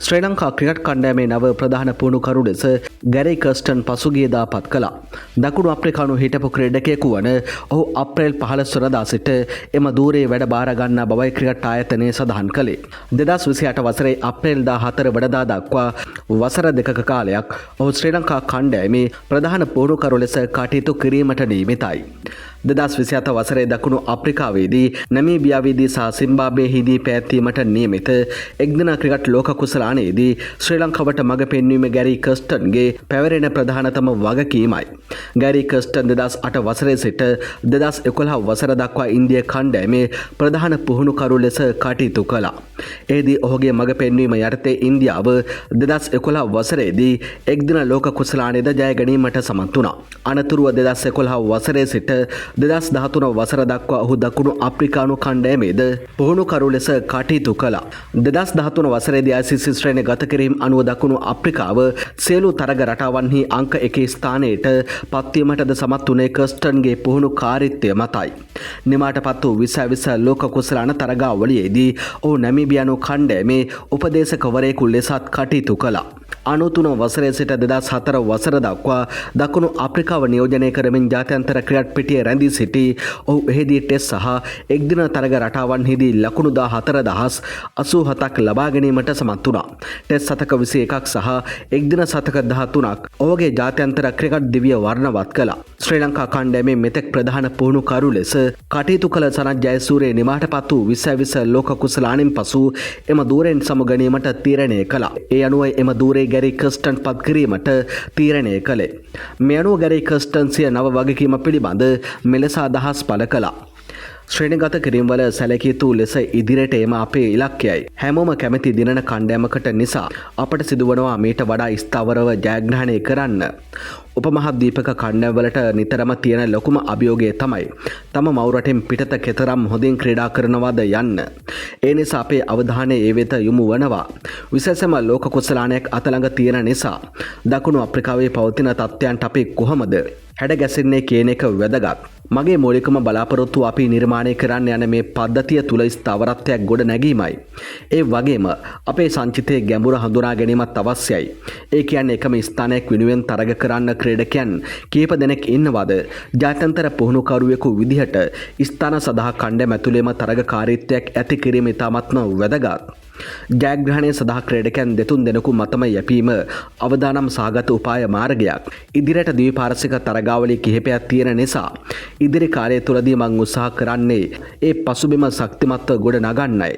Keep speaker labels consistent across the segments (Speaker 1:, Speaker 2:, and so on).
Speaker 1: ශ්‍රී Lanka cricket කණ්ඩායමේ නව ප්‍රධාන පුහුණුකරු ලෙස ගැරි කර්ස්ටන් පසුගියදා පත් කළා. දකුණු අප්‍රිකානු හිටපු ක්‍රීඩකයෙකු වන ඔහු අප්‍රේල් 15 වනදා සිට එම ධූරයේ වැඩ භාර ගන්නා බවයි ක්‍රිකට් ආයතනය සඳහන් කළේ. 2028 වසරේ අප්‍රේල් 14 වනදා දක්වා වසර 2ක කාලයක් ඔහු ශ්‍රී ලංකා කණ්ඩායමේ ප්‍රධාන පුහුණුකරු ලෙස කටයුතු කිරීමට නියමිතයි. 2027 වසරේ දකුණු අප්‍රිකාවේදී, නැමීබියාවේදී සහ සිම්බාබ්වේහිදී පැවැත්වීමට නියමිත එක්දින ක්‍රිකට් ලෝක කුසලානයේදී ශ්‍රී ලංකාවට මඟ පෙන්වීම ගැරි කර්ස්ටන්ගේ පැවරෙන ප්‍රධානතම වගකීමයි. ගැරි කර්ස්ටන් 2008 වසරේ සිට 2011 වසර දක්වා ඉන්දිය කණ්ඩායමේ ප්‍රධාන පුහුණුකරු ලෙස කටයුතු කළා. එහිදී ඔහුගේ මඟ පෙන්වීම යටතේ ඉන්දියාව 2011 වසරේදී එක්දින ලෝක කුසලානයේද ජය ගැනීමට සමත් වුණා. අනතුරුව 2011 වසරේ සිට 2013 වසර දක්වා ඔහු දකුණු අප්‍රිකානු කණ්ඩායමේද පුහුණුකරු ලෙස කටයුතු කළා. 2013 වසරේදී ICC ශ්‍රේණි ගත කිරීම අනුව දකුණු අප්‍රිකාව සියලු තරග රටාවන්හි අංක 1 ස්ථානයට පත්වීමටද සමත් වුණේ කර්ස්ටන්ගේ පුහුණු කාරිත්වය මතයි. නිමාට පත් වූ 2020 ලෝක කුසලාන තරගාවලියේදී ඔහු නැමීබියානු කණ්ඩායමේ උපදේශකවරයෙකු ලෙසත් කටයුතු කළා. 93 වසරේ සිට 2004 වසර දක්වා දකුණු අප්‍රිකාව නියෝජනය කරමින් ජාත්‍යන්තර ක්‍රිකට් පිටියේ රැඳී සිටි ඔහු එහිදී ටෙස්ට් සහ එක්දින තරග රටාවන්හිදී ලකුණු 14,087ක් ලබා ගැනීමට සමත් වුණා. ටෙස්ට් සතක 21ක් සහ එක්දින සතක 13ක් ඔහුගේ ජාත්‍යන්තර ක්‍රිකට් දිවිය වර්ණවත් කළා. ශ්‍රී ලංකා කණ්ඩායමේ මෙතෙක් ප්‍රධාන පුහුණුකරු ලෙස කටයුතු කළ සනත් ජයසූරිය නිමාට පත් වූ 2020 ලෝක කුසලානෙන් පසු එම ධූරයෙන් සමු ගැනීමට තීරණය කළා. ඒ අනුව එම ධූරයේ ගැරි කර්ස්ටන් පත් කිරීමට තීරණය කළේ. මේ අනුව ගැරි කර්ස්ටන් සිය නව වගකීම පිළිබඳ මෙලෙස අදහස් පළ කළා. ශ්‍රේණිගත කිරීම්වල සැලකිය යුතු ලෙස ඉදිරියට ඒම අපේ ඉලක්කයයි. හැමෝම කැමති දිනන කණ්ඩායමකට නිසා අපට සිදුවනවා මීට වඩා ස්ථාවරව ජයග්‍රහණය කරන්න. උපමහද්වීපක කණ්ඩායම්වලට නිතරම තියෙන ලොකුම අභියෝගය තමයි තම මව් රටෙන් පිටත කෙතරම් හොඳින් ක්‍රීඩා කරනවද යන්න. ඒ නිසා අපේ අවධානය ඒ වෙත යොමු වනවා. විශේෂයෙන්ම ලෝක කුසලානයක් අත ළඟ තියෙන නිසා දකුණු අප්‍රිකාවේ පවතින තත්ත්වයන්ට අපි කොහොමද හැඩ ගැසෙන්නේ කියන එක වැදගත්. මගේ මූලිකම බලාපොරොත්තුව අපි නිර්මාණය කරන්න යන මේ පද්ධතිය තුළ ස්ථාවරත්වයක් ගොඩ නැගීමයි. ඒ වගේම අපේ සංචිතයේ ගැඹුර හඳුනා ගැනීමත් අවශ්‍යයි. ඒ කියන්නේ එකම ස්ථානයක් වෙනුවෙන් තරග කරන්න ක්‍රීඩකයන් කීප දෙනෙක් ඉන්නවද? ජාත්‍යන්තර පුහුණුකරුවෙකු විදිහට ස්ථාන සඳහා කණ්ඩායම ඇතුළේම තරගකාරීත්වයක් ඇති කිරීම ඉතාමත්ම වැදගත්. ජයග්‍රහණය සඳහා ක්‍රීඩකයන් දෙතුන් දෙනෙකු මතම යැපීම අවදානම් සහගත උපාය මාර්ගයක්. ඉදිරියට ද්විපාර්ශ්වික තරගාවලි කිහිපයක් තියෙන නිසා ඉදිරි කාලය තුළදී මං උත්සාහ කරන්නේ ඒ පසුබිම ශක්තිමත්ව ගොඩ නගන්නයි.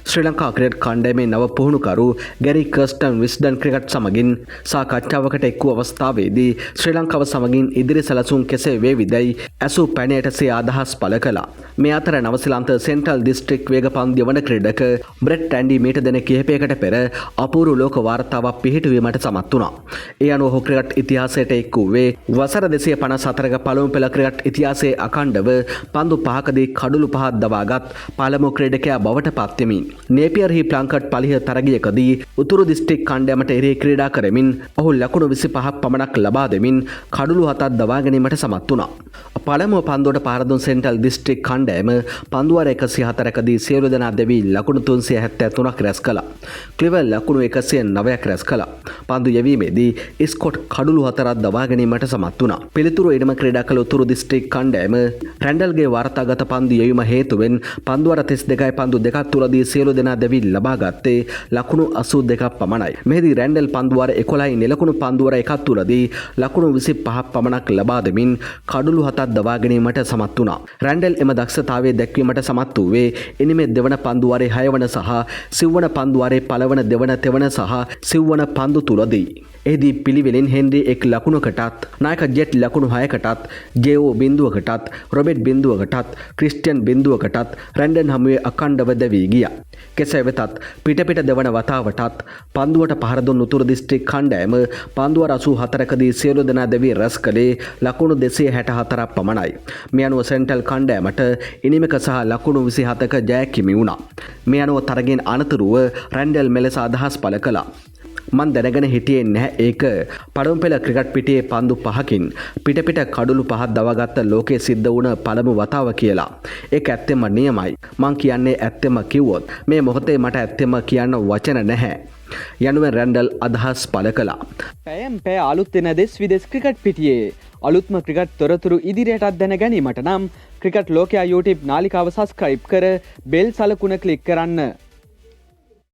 Speaker 1: ශ්‍රී ලංකා ක්‍රිකට් කණ්ඩායමේ නව පුහුණුකරු ගැරි කර්ස්ටන් විස්ඩන් ක්‍රිකට් සමගින් සාකච්ඡාවකට එක් වූ අවස්ථාවේදී ශ්‍රී ලංකාව සමගින් ඉදිරි සැලසුම් කෙසේ වේවිදැයි ඇසූ පැනයට සිය අදහස් පළ කළා. මේ අතර නවසීලන්ත සෙන්ට්‍රල් දිස්ත්‍රික් වේග පන්දු යවන ක්‍රීඩක බ්‍රෙට් ඇන්ඩි මීට දින කිහිපයකට පෙර අපූර්ව ලෝක වාර්තාවක් පිහිටුවීමට සමත් වුණා. ඒ අනුව ඔහු ක්‍රිකට් ඉතිහාසයට එක් වූයේ වසර 254ක පළමු පෙළ ක්‍රිකට් ඉතිහාසයේ අඛණ්ඩව පන්දු 5කදී කඩුළු 5ක් දවාගත් පළමු ක්‍රීඩකයා බවට පත්වෙමින්. නේපියර්හි ප්ලංකට් පලිහ තරගයකදී උතුරු දිස්ත්‍රික් කණ්ඩායමට එරෙහි ක්‍රීඩා කරමින් ඔහු ලකුණු 25ක් පමණක් ලබා දෙමින් කඩුළු 7ක් දවා ගැනීමට සමත් වුණා. පළමුව පන්දුවට පහර දුන් සෙන්ට්‍රල් දිස්ත්‍රික් කණ්ඩායම පන්දුවාර 104කදී සියලු දෙනා දැවී ලකුණු 373ක් රැස් කළා. ක්ලිවර් ලකුණු 109ක් රැස් කළා. පන්දු යැවීමේදී ස්කොට් කඩුළු 4ක් දවා ගැනීමට සමත් වුණා. පිළිතුරු ඉනිම ක්‍රීඩා කළ උතුරු දිස්ත්‍රික් කණ්ඩායම රැන්ඩල්ගේ වාර්තාගත පන්දු යැවීම හේතුවෙන් පන්දුවාර 32යි පන්දු 2ක් තුලදී සියලු දෙනා දැවී ලබා ගත්තේ ලකුණු 82ක් පමණයි. මෙහිදී රැන්ඩල් පන්දුවාර 11යි නිලකුණු පන්දුවාර 1ක් තුලදී ලකුණු 25ක් පමණක් ලබා දෙමින් කඩුළු 7ක් දවා ගැනීමට සමත් වුණා. රැන්ඩල් එම දක්ෂතාවය දැක්වීමට සමත් වූයේ ඉනිමේ දෙවන පන්දුවාරයේ 6වන සහ සිව්වන පන්දුවාරයේ පළවන, දෙවන, තෙවන සහ සිව්වන පන්දු තුලදී. එහිදී පිළිවෙලින් හෙන්රි එක් ලකුණකටත්, නායක ජෙට් ලකුණු 6කටත්, ජේఓ බිඳුවකටත්, රොබෙට් බිඳුවකටත්, ක්‍රිස්ටියන් බිඳුවකටත් රැන්ඩන් හමුවේ අඛණ්ඩව දැවී ගියා. කෙසේ වෙතත් පිට පිට දෙවන වතාවටත් පන්දුවට පහර දුන් උතුරු දිස්ත්‍රික් කණ්ඩායම පන්දුවාර 84කදී සියලු දෙනා දැවී රැස් කළේ ලකුණු 264ක් පමණයි. මේ අනුව සෙන්ට්‍රල් කණ්ඩායමට ඉනිමක සහ ලකුණු 27ක ජයක් හිමි වුණා. මේ අනුව තරගෙන් අනතුරුව රැන්ඩල් මෙලෙස අදහස් පළ කළා. මං දැනගෙන හිටියේ නැහැ ඒක පළමු පෙළ ක්‍රිකට් පිටියේ පන්දු 5කින් පිට පිට කඩුළු 5ක් දවාගත්ත ලෝකයේ සිද්ධ වුණ පළමු වතාව කියලා. ඒක ඇත්තෙම නියමයි. මං කියන්නේ ඇත්තෙම කිව්වොත් මේ මොහොතේ මට ඇත්තෙම කියන්න වචන නැහැ. යනුවෙන් රැන්ඩල් අදහස් පළ කළා.
Speaker 2: පැයෙන් පැය අලුත් වෙන දෙස් විදෙස් ක්‍රිකට් පිටියේ අලුත්ම ක්‍රිකට් තොරතුරු ඉදිරියටත් දැන ගැනීමට නම් ක්‍රිකට් ලෝකයා YouTube නාලිකාව සබස්ක්‍රයිබ් කර බෙල් සලකුණ ක්ලික් කරන්න.